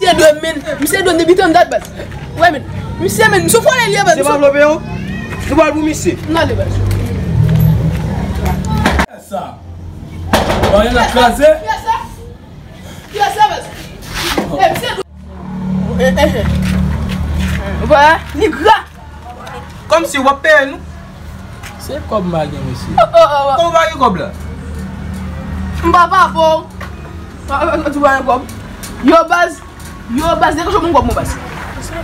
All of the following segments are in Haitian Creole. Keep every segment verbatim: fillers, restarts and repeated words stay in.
Misye dwe men, misye dwe depi tann dat, baz. Wè men, misye men, sou fòlè li ye, baz. Se pa vlope yo? Nou pral pou misye. N ale, baz. Sa. Yon la kraze. Kiyès sa? Kiyès sa, baz? E, misye dwe. Vwala, li gra. Kòmsi w ap peye nou? Se kòb m pa gen, mesye. Kòman w pa gen kòb la? M pa pa bon. Ou pa gen kòb? Yo, baz. Yo, baz, degaje mwen kòb mwen, baz.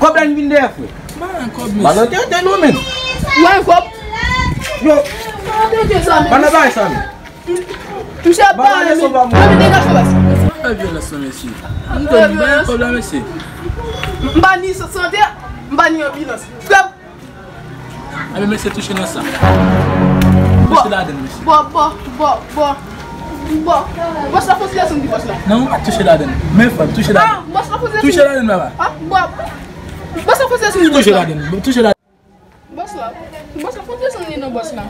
Kòb la n vin dèyè, frè. M pa gen kòb, mesye. Malantete nou, men. Ou pa gen kòb? Yo. Malantete sa, men. Pa nan bagay sa, men. Misye ap pale, men. Mwen degaje, baz. Sa pa vyolans, non, mesye. M pa gen kòb la, mesye. M pa ni sante, m pa ni anbilans. Frè m, Enben, mesye, touche nan sa. Touche ladann, mesye. Bò, bò, bò, bò. Bò. Bòs la fon ti leson di bòs la. Non, touche ladann. Men fò, touche ladann. Ah, bòs la fon ti leson. Touche ladann, papa. Ah, bò. Bòs la fon ti leson di bòs la. Touche ladann. Touche ladann. Bòs la. Bòs la fon ti leson di nan bòs la.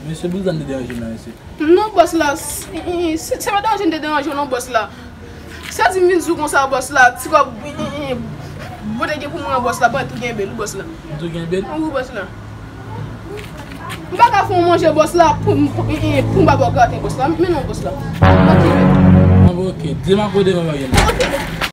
Mesye, bouzan de deranje nan, mesye. Non, bòs la, se, se, se pa deranje m te deranje w non, bòs la. Sa di m vin di w konsa, bòs la, ti kòb, m te gen pou mwen an, bòs la, ban tou gen bèl, bòs la. Tou gen bèl? Wi, bòs la. M pa ka fè w manje, bòs la, pou, pou, pou m pa ba w graten, bòs la. Men non, bòs la. Ok, men. An bon, ok. Di m ankò devan bagay la. Ok, men.